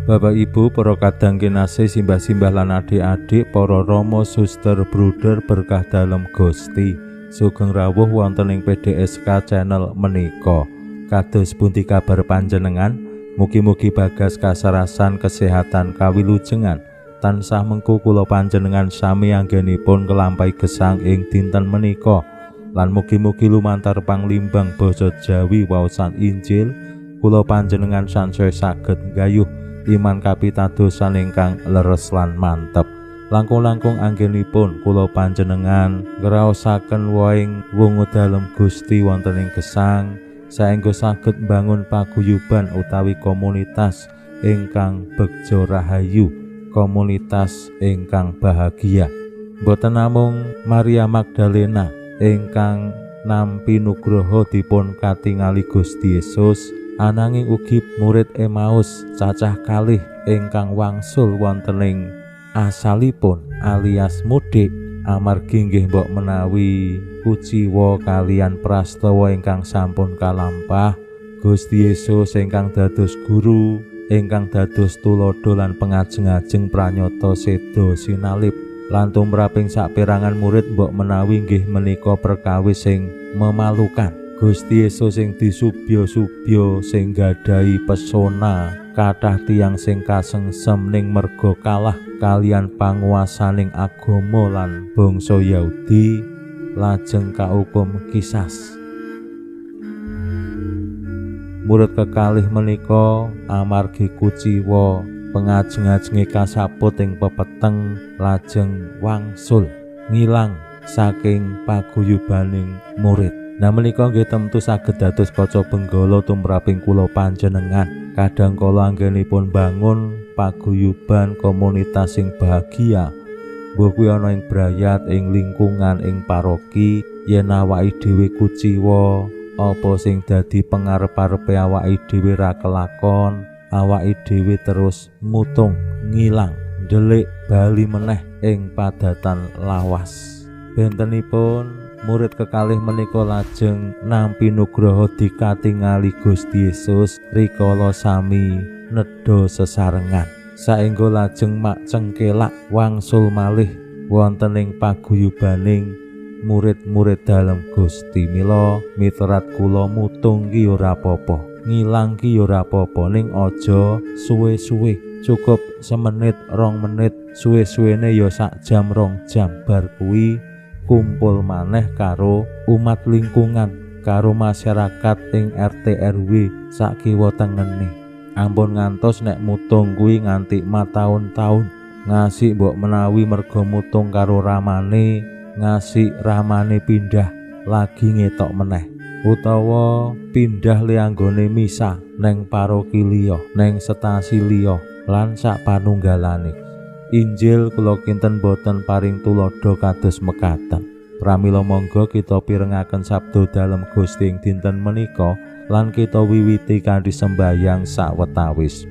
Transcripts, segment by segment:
Bapak Ibu, para kadang kinasih, simbah-simbah lan adik-adik, para rama, suster, bruder berkah dalem Gusti. Sugeng rawuh wonten ing PDSK channel menika. Kados pundi kabar panjenengan? Mugi-mugi bagas kasarasan kesehatan kawilujengan. Tansah mengku kula panjenengan sami anggenipun nglampahi gesang ing dinten menika. Lan mugi-mugi lumantar panglimbang basa Jawi waosan Injil kula panjenengan sansaya saged nggayuh iman kapitadosan ingkang leres lan mantep. Langkung-langkung anggenipun kula panjenengan ngraosaken wohing wungu dalem Gusti wonten ing gesang saengga saged mbangun paguyuban utawi komunitas ingkang begja rahayu, komunitas ingkang bahagia. Boten namung Maria Magdalena ingkang nampi nugroho dipun katingali Gusti Yesus, ananging ugi murid Emmaus cacah kalih ingkang wangsul wonten ing asalipun alias mudik amargi nggih mbok menawi kuciwa kalian prastawa ingkang sampun kalampah. Gusti Yesus ingkang dados guru, ingkang dados tuladha lan pengajeng-ajeng pranyata seda sinalib lan tumraping saperangan murid mbok menawi nggih menika perkawis sing memalukan. Gusti Yesus sing disubya-subya sing gadhahi pesona kathah tiyang sing kasengsem ning merga kalah kalian panguwasaning agama lan bangsa Yahudi lajeng kaukum kisas. Murid kekalih menika amargi kuciwa pengajeng-ajenge kasaput ing pepeteng lajeng wangsul ngilang saking paguyubaning murid. Nah menika nggih temtu saged dados kaca benggala tumraping kula panjenengan. Kadang kala anggenipun bangun paguyuban komunitas sing bahagia, mbuh kuwi ana ing brayat, ing lingkungan, ing paroki, yen awake dhewe kuciwa apa sing dadi pengarep-arepe awake dhewe ra kelakon, awake dhewe terus mutung, ngilang, ndelik bali meneh ing padatan lawas. Bentenipun murid kekalih menika lajeng nampi nugroho dikatingali Gusti Yesus rikala sami nedha sesarengan. Saengga lajeng mak cengkelak wangsul malih wonten ing paguyubaning murid-murid dalem Gusti. Mila miterat kula mutung ki ora apa-apa, ngilang ki ora apa-apa, ning aja suwe-suwe, cukup semenit rong menit, suwe-suwene ya sak jam rong jam, bar kuwi kumpul maneh karo umat lingkungan, karo masyarakat ing RT RW sak kiwa tengene. Ampun ngantos nek mutung kuwi nganti mataun-taun, ngasih mbok menawi merga mutung karo ramane, ngasih ramane pindah lagi ngetok meneh, utawa pindah lianggone misa neng paroki liya, neng stasi liya lan sak panunggalane. Injil kula kinten boten paring tuladha kados mekaten. Pramila monggo kita pirengaken sabda dalem Gusti ing dinten menika lan kita wiwiti kanthi sembayang sawetawis.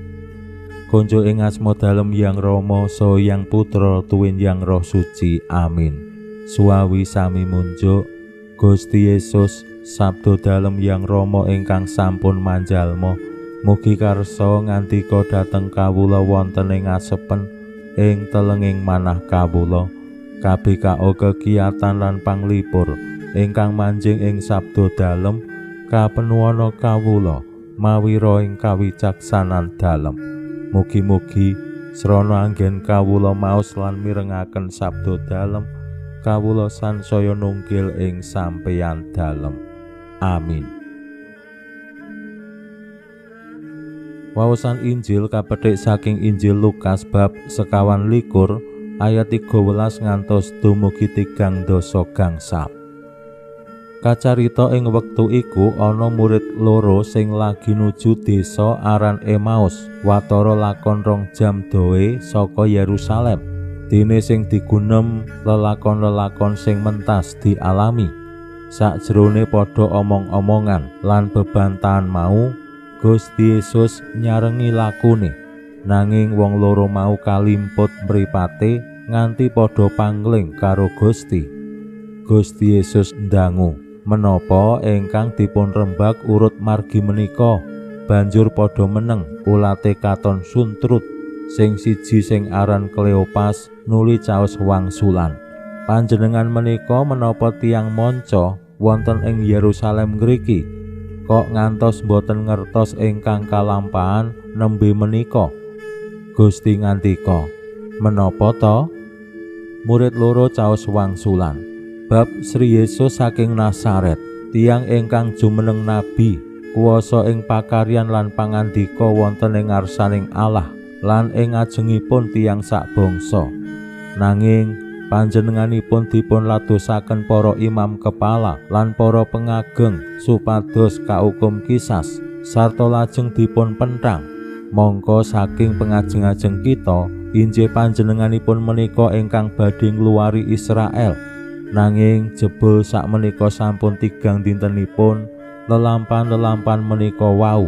Konco ing asma dalem Yang Rama saha Yang Putra tuwin Yang Roh Suci. Amin. Suwawi sami munjuk Gusti Yesus sabda dalem Yang Rama ingkang sampun manjalma, mugi karsa ngandika dhateng kawula wonten ing asepen ing telenging manah kawula. KBKO kegiatan lan panglipur ingkang manjing ing sabda dalem kapenuwana kawula mawira ing kawicaksanan dalem. Mugi-mugi srana anggen kawula maos lan mirengaken sabda dalem, kawula sansaya nunggil ing sampeyan dalem. Amin. Wawasan Injil kapethik saking Injil Lukas bab 24 ayat 13 ngantos dumugi 30 gangsal. Kacarita ing wektu iku ana murid loro sing lagi nuju desa aran Emmaus, watara lakon 2 jam doe saka Yerusalem. Dene sing digunem lelakon-lelakon sing mentas dialami. Sakjroné padha omong-omongan lan bebantahan mau, Gusti Yesus nyarengi lakune. Nanging wong loro mau kalimput mripate nganti padha pangling karo Gusti. Gusti Yesus ndangu, menapa ingkang dipun rembag urut margi menika? Banjur padha meneng, ulate katon suntrut. Sing siji sing aran Kleopas nuli caos wangsulan, panjenengan menika menapa tiyang manca wonten ing Yerusalem ngriki kok ngantos boten ngertos ingkang kalampahan nembe menika? Gusti ngandika, menapa to? Murid loro caos wangsulan, bab Sri Yesus saking Nazaret, tiyang ingkang jumeneng nabi, kuwasa ing pakaryan lan pangandika wonten ing ngarsaning Allah lan ing ngajengipun tiyang sak bangsa. Nanging panjenenganipun dipun ladosaken para imam kepala lan para pengageng supados kaukum kisas sarta lajeng dipun penthang. Mongko saking pengajeng-ajeng kita injih panjenenganipun menika ingkang badhe ngluwari Israel. Nanging jebul sakmenika sampun tigang dintenipun lelampan-lelampan menika wau.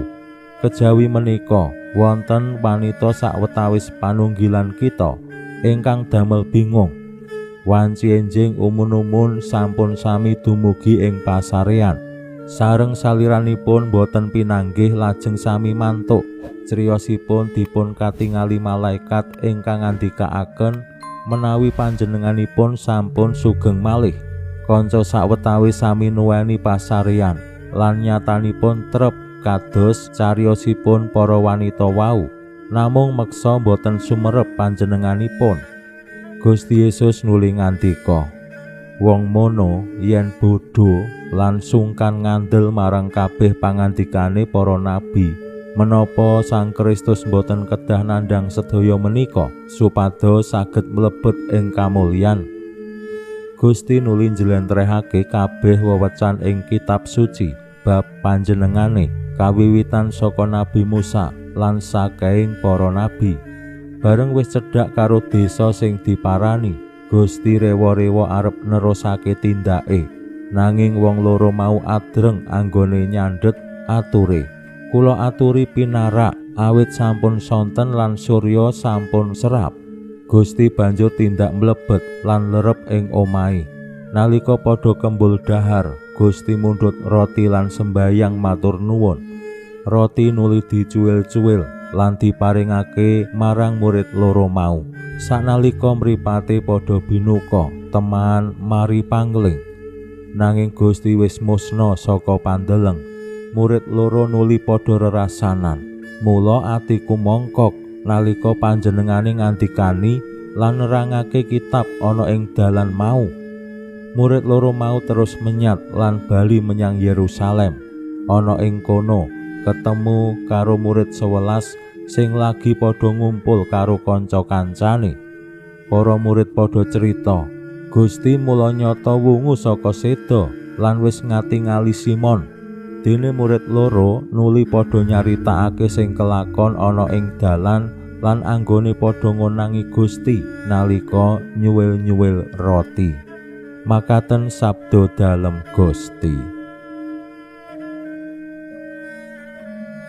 Kejawi menika wonten wanita sawetawis panunggilan kita ingkang damel bingung. Wanci enjing umun-umun sampun sami dumugi ing pasarean. Sareng saliranipun boten pinanggih lajeng sami mantuk. Criyosipun dipun katingali malaikat ingkang ngandikaaken menawi panjenenganipun sampun sugeng malih. Kanca sawetawis sami nuweni pasarean lan nyatanipun trep kados cariyosipun para wanita wau, namung meksa boten sumerep panjenenganipun. Gusti Yesus nuli ngandika, wong mono yen bodho lan sungkan ngandel marang kabeh pangandikane para nabi, menapa Sang Kristus boten kedah nandhang sedaya menika supados saged mlebet ing kamulyan? Gusti nuli njlentrehake kabeh wewecan ing kitab suci bab panjenengane kawiwitan saka Nabi Musa lan saking para nabi. Bareng wis cedhak karo desa sing diparani, Gusti rewa-rewa arep nerusake tindake. Nanging wong loro mau adreng anggone nyandhet ature, kula aturi pinarak awit sampun sonten lan surya sampun serap. Gusti banjur tindak mlebet lan lerep ing omahe. Nalika padha kembul dahar, Gusti mundhut roti lan sembayang matur nuwun. Roti nuli dicuwil-cuwil lan diparingake marang murid loro mau. Sanalika mripate padha binuka, teman mari pangling. Nanging Gusti wis musna saka pandeleng. Murid loro nuli padha rerasanan. Mula atiku mongkok nalika panjenengane ngandikani lan nerangake kitab ana ing dalan mau. Murid loro mau terus menyat lan bali menyang Yerusalem. Ana ing kono ketemu karo murid 11 sing lagi padha ngumpul karo kanca-kancane. Para murid padha cerita, Gusti mula nyata wungu saka seda lan wis ngatingali Simon. Dene murid loro nuli padha nyaritakake sing kelakon ana ing dalan lan anggone padha ngonangi Gusti nalika nyuwil-nyuwil roti. Makaten sabda dalem Gusti.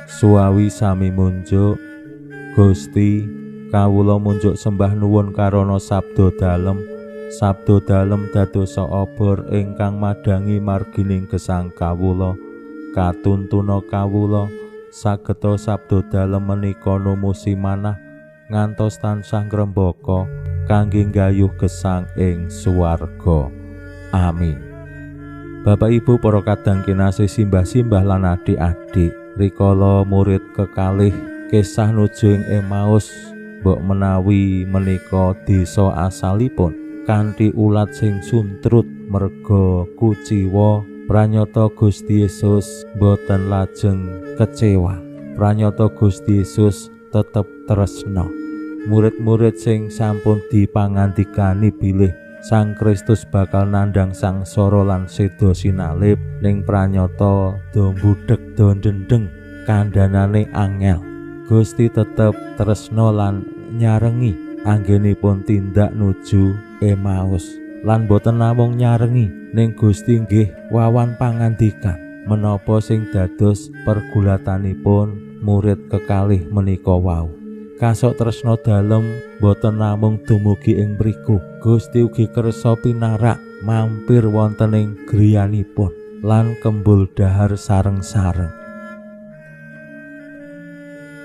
Suwawi sami munjuk, Gusti, kawula munjuk sembah nuwun karana sabda dalem. Sabda dalem dadosa obor ingkang madhangi margining gesang kawula. Katuntuna kawula sageta sabda dalem menika numusi manah ngantos tansah ngrembaka kangge nggayuh gesang ing swarga. Amin. Bapak Ibu para kadang kinasih, simbah-simbah lan adik-adik, rikala murid kekalih kesah nuju ing Emmaus, mbok menawi menika desa asalipun kanthi ulat sing suntrut merga kuciwa, pranyata Gusti Yesus boten lajeng kecewa. Pranyata Gusti Yesus tetep tresna. Murid-murid sing sampun dipangandikani bilih Sang Kristus bakal nandhang sangsara lan seda sinalib, ning pranyata do mbudhek do ndendeng kandhanane angel. Gusti tetep tresna lan nyarengi. anggenipun tindak nuju Emmaus. Lan boten namung nyarengi ning Gusti nggih wawan pangandikan menapa sing dados pergulatanipun murid kekalih menika wau. Kasok tresna dalem boten namung dumugi ing mriku, Gusti ugi kersa pinarak mampir wonten ing griyanipun lan kembul dahar sareng-sareng.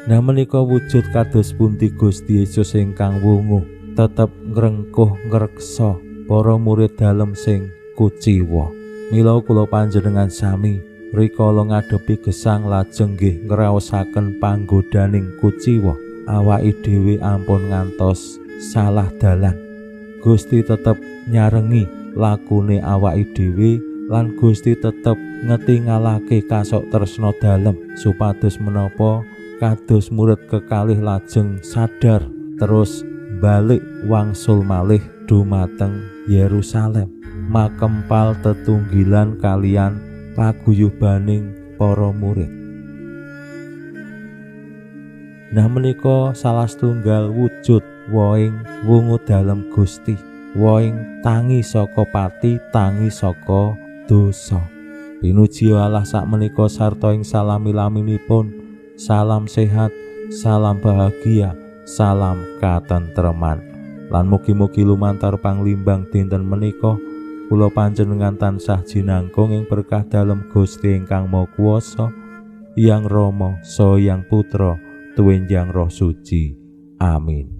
Nah menika wujud kados pundi Gusti Yesus ingkang wungu tetep ngrengkuh ngreksa para murid dalem sing kuciwa. Mila kula panjenengan sami rikala ngadepi gesang lajeng nggih ngraosaken panggodaning kuciwa, awake dhewe ampun ngantos salah dalan. Gusti tetep nyarengi lakune awake dhewe lan Gusti tetep ngetingalake kasok tresna dalem supados menapa kados murid kekalih lajeng sadar terus balik wangsul malih dumateng Yerusalem makempal tetunggilan kalian paguyubaning para murid. Nah menika salah setunggal wujud woing wungu dalem Gusti, woing tangi saka pati, tangi saka dosa. Pinuji Allah sakmenika sarta ing salami-laminipun. Salam sehat, salam bahagia, salam katentreman. Lan mugi-mugi lumantar panglimbang dinten menika kula panjenengan tansah jinangkung ing berkah dalem Gusti ingkang Maha Kuwasa, Hyang Rama, Saha Hyang Putra, tuwin Hyang Roh Suci. Amin.